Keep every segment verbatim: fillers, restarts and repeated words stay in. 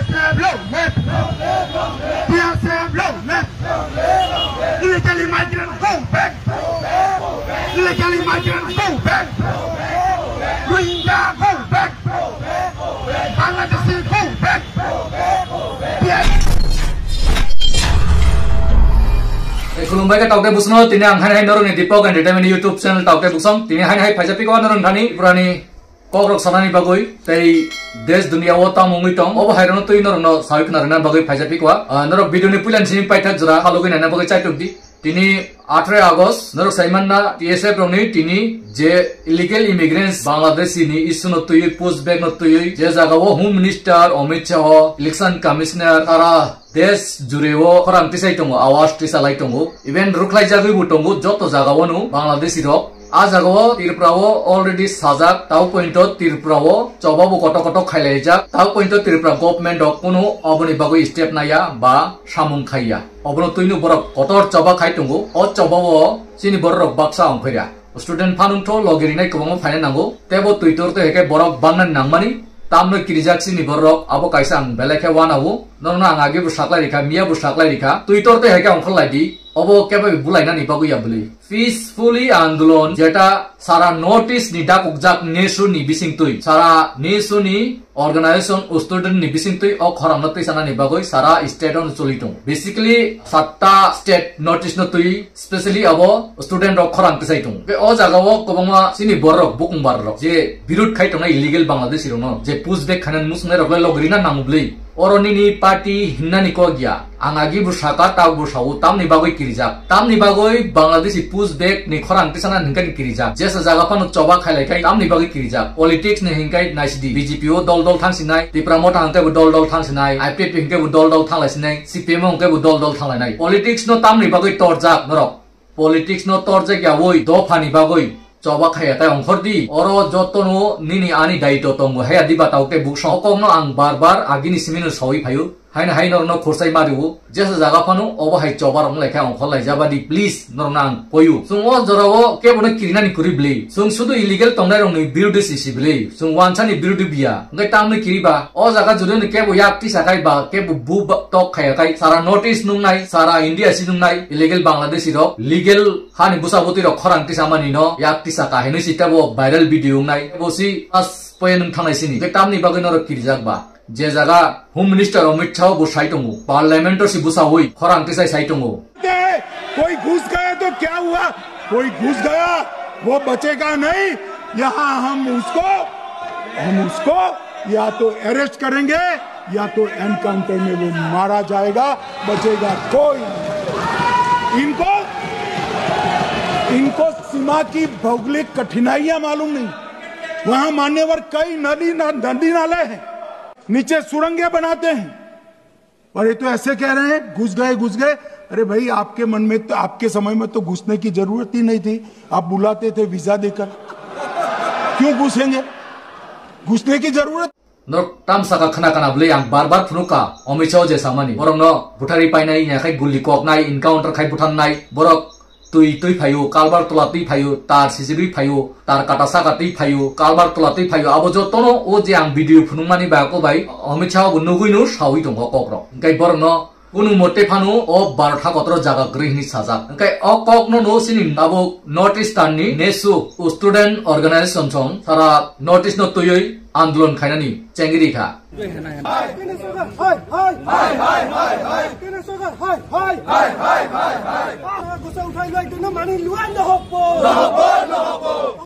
T R P F long live! T R P F long live! Illegal immigrant go back! Illegal immigrant go back! Rohingya go back! Bangladeshi go back! T R P F Ei, khulumbai khe tokte busno, tini ang hai hai norokni Deepak Entertainment YouTube channel tokte busong. Tini hai hai phaisa piko norok thani purani kokrok sanani bagwi tei desh duniya o tamo wngwi tong, obo hairokno twi norokno sawi khna rwna bagwi phaisa piko. Ah, norok video ni puilani simi paithak jora phalugwi naina bagwi chaitok di. Tini atharoh August norok saimanna T S F rokni tini je illegal immigrants Bangladeshi ni issue no twiwi, push back no twiwi, je jaga o Home Minister Amit Shah, Election Commissioner, sara desh jureo khorang tisai tongo, awaz tisalai tongo. Even rukhlai jagwi bo tongo joto jaga o no Bangladeshi rok. A jaga o Tripura o already sajak, tau pointo Tripura o choba bo koto koto khailaijak, tau pointo Tripura government rok kunu oboni bagwi step naya ba samung khaiya. Obono twino borok kotor choba khai tongo. O choba o chini borok rok baksa ongkhoira. Student phanungtho logi rinai kwbangma phaina nango. Tebo twitor tei hwnkhe borok bangna nangmani. Tamno kirijak chini borok abo kaisa ang belai khe wanao. Norokno ang age bo saklai rikha, miya bo saklai rikha. Twitor tei hwnkhe ongkhorlai di. Obo kebo bulainani bagwi ya bwlwi. Peacefully andolon jeta sara North East ni dakukjak nesu ni bisingtwi. Sara nesu ni organization student ni bisingtwi o khorang no twisanani bagwi sara state o choli tongo. Basically satta state North East no twi specially abo student rok khorang tisai tongo. Tei o jaga o kwbangma chini borok bukung bar rok je birud khai tongnai illegal Bangladeshi rok no je push back khainani muchungnai rok lai log rina nango bwlwi. Oro nini party hinnani kok ya. Ang agi bo saka, tak bo sao, tamni bagwi kirijak. Tamni bagwi Bangladeshi push back ni khorang tisana hinkhe ni kirijak. Jesa jaga phano choba khailai khai tamni bagwi kirijak. Politics ni hinkhe naisidi. B J P o dol dol thangsinai, Tipra Motha hinkhe bo dol dol thangsinai, I P F T hinkhe bo dol dol thanglaisinai, C P M o hinkhe bo dol dol thanglainai. Politics no tamni bagwi torjak norok. Politics no torjak ya oi, dophani bagwi choba khaiya tai ongkhor di. Oro jotono nini ani daito tongo haya diba tau tei buksong. O kokno ang bar bar agini simino sawi phaio. Haino hai norokno khursai mario. Jesa jaga phano obo hai choba rok lai khe ongkhor lai jaba di, please, norokno ang koyo. Chwng o jora o kebo no kirinani kwrwi bwlwi. Chwng sudu illegal tongnai rokni birude si si bwlwi. Chwng wansani birude biya. Hwnkhe tamni kiriba. O jaga jurino kebo yak tisa khai ba, kebo bu ba-, tok khaya khai. Sara North East nungnai, sara India si nungnai, illegal Bangladeshi rok, legal hani busa butwi rok khorang tisa mani no, yak tisa ka hinwi si tebo viral video wngnai. Bo si as poya nung thangnai sini. Hwnkhe tamni bagwi norok kirijak ba. Je jaga Home Minister Amit Shah bo sai tongo, Parliament o si bwsawi khorang tisai sai tongo. कोई घुस गया तो क्या हुआ? कोई घुस गया, वो बचेगा नहीं। यहाँ हम उसको, हम उसको या तो अरेस्ट करेंगे या तो एनकाउंटर में वो मारा जाएगा, बचेगा कोई नहीं। इनको, इनको सीमा की भौगोलिक कठिनाइयां मालूम नहीं। वहां मान्यवर कई नदी ना-, नदी नाले हैं। नीचे सुरंगें बनाते हैं और ये तो ऐसे कह रहे हैं, "घुस गए, घुस गए।" अरे भाई, आपके मन में तो, आपके समय में तो घुसने की जरूरत ही नहीं थी, आप बुलाते थे वीजा देकर, क्यों घुसेंगे? घुसने की जरूरत। Norok tamsaka khna kana bwlwi ang bar bar phunukha, Amit Shah je samani. Borokno buthari painai, ya khai guli koknai, encounter khai butharnai, borok twi twi phaio, kalbar tola twi phaio, tar sijigwi phaio, tar kata saka twi phaio, kalbar tola twi phaio, abo jotono o je ang video phunukmani ba ko bai, Amit Shah bo nugwi no sawi tongo kokrok. Hwnkhe borokno kunu mote phano o barotha kotoro jaga kwrwi hwnwi sajak. Hwnkhe o kokno no chini abo North Eastern ni nesu student organization song sara North East no twiwi andolon khainani chengri kha. Kenesogor, hai, hai! Hai, hai, hai, hai! Kenesogor, hai, hai! Hai, hai, hai, hai! Gusa uthai lai tena mani luan da hoppo! Da hoppo, da hoppo!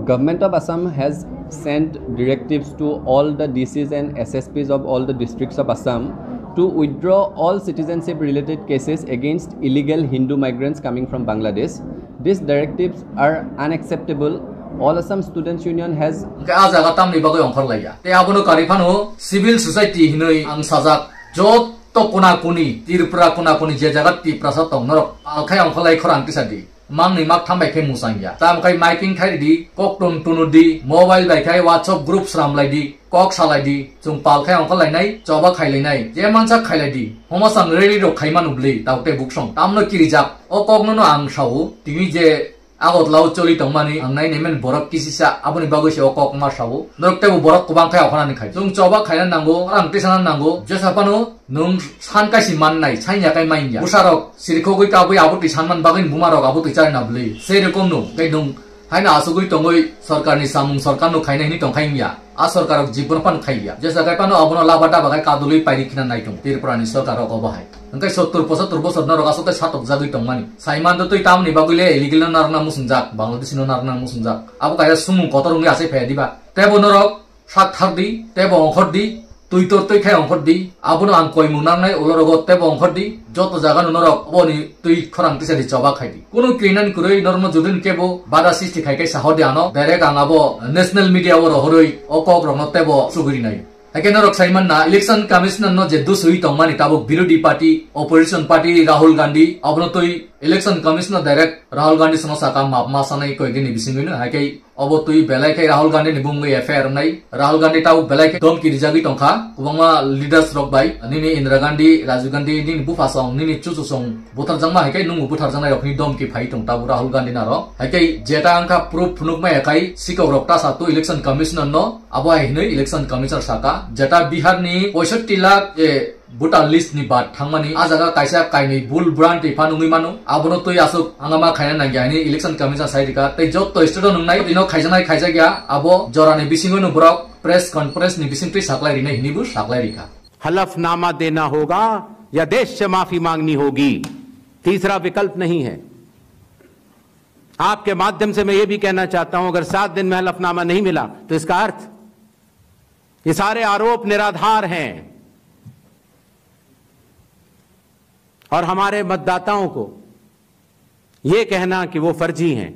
Government of Assam has sent directives to all the D Cs and S S Ps of all the districts of Assam to withdraw all citizenship related cases against illegal Hindu migrants coming from Bangladesh. These directives are unacceptable. All Assam Students Union has Hwnkhe a jaga tamni bagwi ongkhor laiya. Tei abono kari phano civil society hinwi ang sajak. Jotto kona koni, Tripura kona koni je jaga Tiprasa tong norok pal khai ongkhor lai khorang tisa di. Mangni mak tham bai khe muchang ya. Tam khai miking khai di, kok tun tunu di, mobile bai khai WhatsApp group sram lai di. Kok salai di, chwng pal khai ongkhor lainai, choba khai lainai, je mansa khai lai di. Homa sang rally rok khai manu bwlwi, tau tei buksong. Tamno kirijak, o kokno no ang sao, tini je Agartala o choli tongmani ang nai naiman borok kisisa, aboni bagwi se o kok ma sao. Norok tebo borok kwbang khai okhanani khai. Chwng choba khaina nango, rang tisana nango, jesa phano nwng san kaisi mannai, sanya kai manya. Bwsarok sirikhogwi kabwi abo twi sanman bagwi bumarok abo twi charina bwlwi. Sei rokomno tei nwng haino asugwi tongwi sorkarni samung sorkarno khaina hini tongkha wngya. A sorkarok jibon phan khaiya. Jesa kai phano abono laba daba khai kadulwi pairi khina naitung Tripurani sorkarok obo hai. Hwnkhe sottur pochottor bosor norok aswk tei satokjagwi tongmani. Saiman do twi tamoni bagwi le illegal no narwkna muchungjak, Bangladeshi no narwkna muchungjak. Abo kaisa sumung kotor wngwi achai phaiya diba? Tebo norok sak thar di, tebo ongkhor di, twi tor twi khai ongkhor di. Abono ang koimung nangnai ulorogo tebo ongkhor di. Joto jagano norok oboni twi khorang tisa di choba khai di. Kunu kirinani kwrwi norokno judin kebo bada sisti khai khai saho di ano. Direct ang abo national media o rohorwi o kok rokno tebo sugri nai. Haikhe norok sai manna, election commissioner no je dusui tongmani tabuk birodhi party, opposition party Rahul Gandhi, abono twi election commissioner direct Rahul Gandhi sono saka map ma sanai koi dini bisingwino, haikhe obo twi belai khe Rahul Gandhi ni bumungwi F I R wngnai. Rahul Gandhi tabuk belai khe domki rijagwi tongkha kwbangma leaders rok bai, nini Indira Gandhi, Rajiv Gandhi, nini bupha song, nini chuchu song butharjakma haikhe nungbo butharjaknai rokni domki phai tong tabuk Rahul Gandhi naro. Haikhe jeta wngkha proof phunukma yakhai sikok rok tasa tu election commissioner no Abo hai hinwi election commissioner saka, jeta Bihar ni poisotti lakh je voter list ni bad thangmani, a jaga kaisa kainwi bul bran twi phan wngwi mano, abono twi aswk hangama khaina nangya hinwi election commissioner sai rika, tei jotto state o nungnai tino khaijaknai khaijakya, abo jorani bisingo no borok press conference ni bising twi saklai rinai hinwi bo saklai rika. हलफनामा देना होगा या देश से माफी मांगनी होगी, तीसरा विकल्प नहीं है। आपके माध्यम से मैं ये भी कहना चाहता हूं, अगर सात दिन में हलफनामा नहीं मिला तो इसका अर्थ ये सारे आरोप निराधार हैं और हमारे मतदाताओं को ये कहना कि वो फर्जी हैं,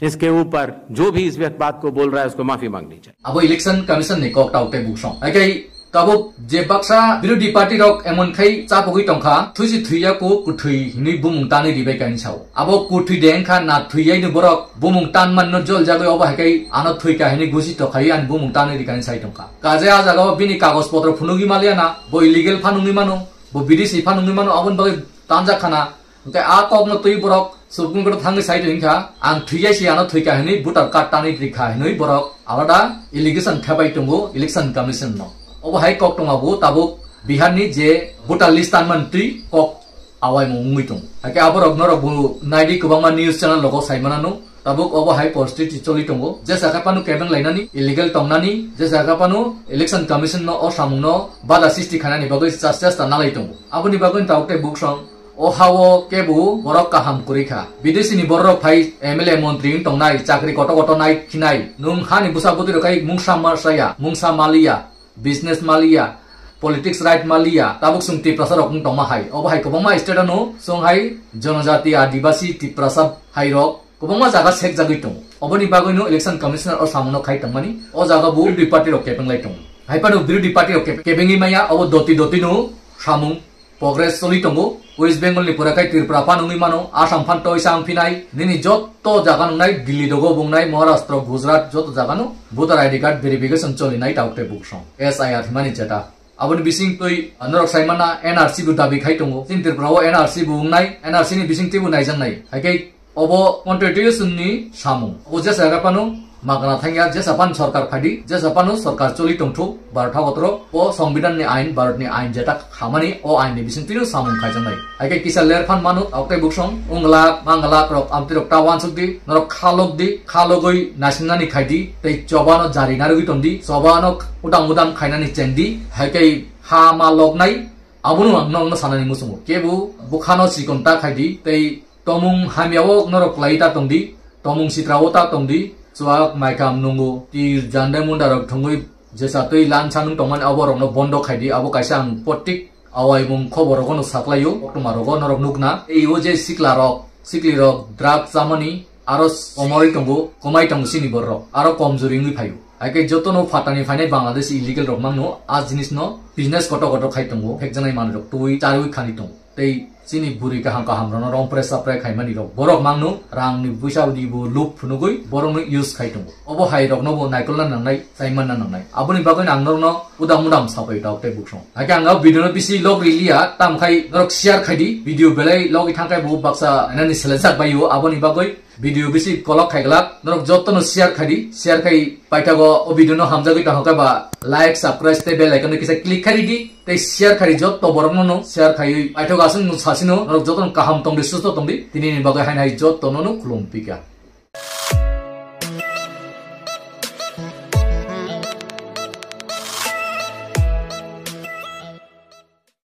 इसके ऊपर जो भी इस व्यक्ति बात को बोल रहा है उसको माफी मांगनी चाहिए। Abo election commission ni kok tau tei buksong. Haikhe tabuk je baksa birodhi party rok emon khai chapogwi tongkha, thuisi thuiya ko kwthwi hinwi bumung tanwi ribai kaini sao. Abo kwthwi de wngkha na thwiyai ni borok bumung tan manno jol jagwi obo haikhe ano thwika hinwi gusi tokhai ani bumung tanwi rikani sai tongkha. Kaje a jaga o bini kagoj potro phunugwi maliya na, bo illegal phanungwi mano, bo bidesi phanungwi mano, aboni bagwi tanjak khana. Hwnkhe a kokno twi borok Supreme Court thangwi sai tongkha, ang thwiyai se ano thwika hinwi voter card tanwi rikha hinwi borok alada allegation khebai tongo election commission no. Obo hai kok tongma bo tabuk Bihar ni je voter list tanman twi kok awaimung wngwi tong. Haikhe aborok norok bo naidi kwbangma news channel rogo sai manano. Tabuk obo hai poristiti choli tongo. Jesa khe phano kebeng lainani, illegal tongnani, jesa khe phano election commission no o samung no bada sisti khainani bagwi chas-, chesta nalai tongo. Aboni bagwi tabuk tei buksong o ha-o kebo borok kaham kwrwi kha. Bidesi ni borok phai M L A montri wng tongnai, chakri koto koto nai khinai. Nwng hani bwsa bwtwi rok khai mungsa ma saya, mungsa maliya, business maliya, politics right maliya, tabuk chwng Tiprasa rok wng tongma hai. Obo hai kwbangma state ano chwng hai jonojati, adibasi, Tiprasa hai rok kwbangma jaga sekjagwi tongo. Oboni bagwino election commissioner o samungno khai tongmani, o jaga bo birodhi party rok kebeng lai tongo. Hai phano birodhi party rok kebe-, kebengwi maya, obo doti dotino samung progress choli tongo. West Bengal ni pura khai Tripura phan wngwi mano, Assam phan toisa wng phinai, nini jotto jaga nungnai, Delhi dogo bungnai, Maharashtra, Gujarat, jotto jagano voter I D card verification cholinai tabuk tei buksong. S I R himani jeta. Aboni bising twi, ah, norok sai mana N R C bo dabi khai tongo. Chini Tripura o N R C bo wngnai, N R C ni bising twibo naijaknai. Haikhe obo constitution ni samung. Obo jesa jaga phano magana thangya, jesa phano sorkar phadi, jesa phano sorkar choli tongthu, Bharat hagotro, o Songbidan ni ain, Bharat ni ain jeta khamani, o ain ni bising twino samung khaijaknai. Haikhe kisa ler phan mano, tabuk tei buksong, wngla, mangla rok, amtwi rok ta wansuk di, norok kha lok di, kha logwi naisingmani khai di, tei choba no jari narwgwi ton di, choba no udam udam khainani cheng di, haikhe ha ma loknai, abono ang nokno sanani muchungo. Kebo bwkhano chikon ta khai di, tei tomung hamya o norok kwlai ta tong di, tomung sitra o ta tong di, chuak maikam nungo, tir jande munda rok thwngwi jesa twi lansa nung tongmani abo rokno bondo khai di, abo kaisa ang potik awaimung khobor rogo no saklaio, koktwma rogo norok nukna. Tei o je sikla rok, sikli rok drug chamani aro komorwi tongo, komai tongo chini borok, aro komjori wngwi phaio. Haikhe jotono phatani phainai Bangladesh illegal rok mangno, a jinis no business koto koto khai tongo, phekjaknai manwi rok twi charwi khani tongo. Tei Chini buri kaham kaham rokno rompre sapre khaimani rok borok mangno rangni buisa di bo lup phunugui borokno use khai tongo. Obo hai rokno bo naikolna nangnai, chaimanna nangnai. Aboni bagwi ang norokno udam udam sapai tok tei buksong. Hakhe ang o video no bisi log riliya, tam khai norok share khai di. Video belai logi thangkai bo baksa nani selesajak bai o, aboni bagwi video bisi kolok khai glak. Norok jotono share khai di, share khai paithago o video no hamjagwi tong khe ba like, subscribe tei bell icon no kisa click khai di. Tei share khai jotto borokno no share khai paithago aswk no sasino norok jotono kaham tong di, susto tong di. Tini ni bagwi haino hai jotto no no khulum pika.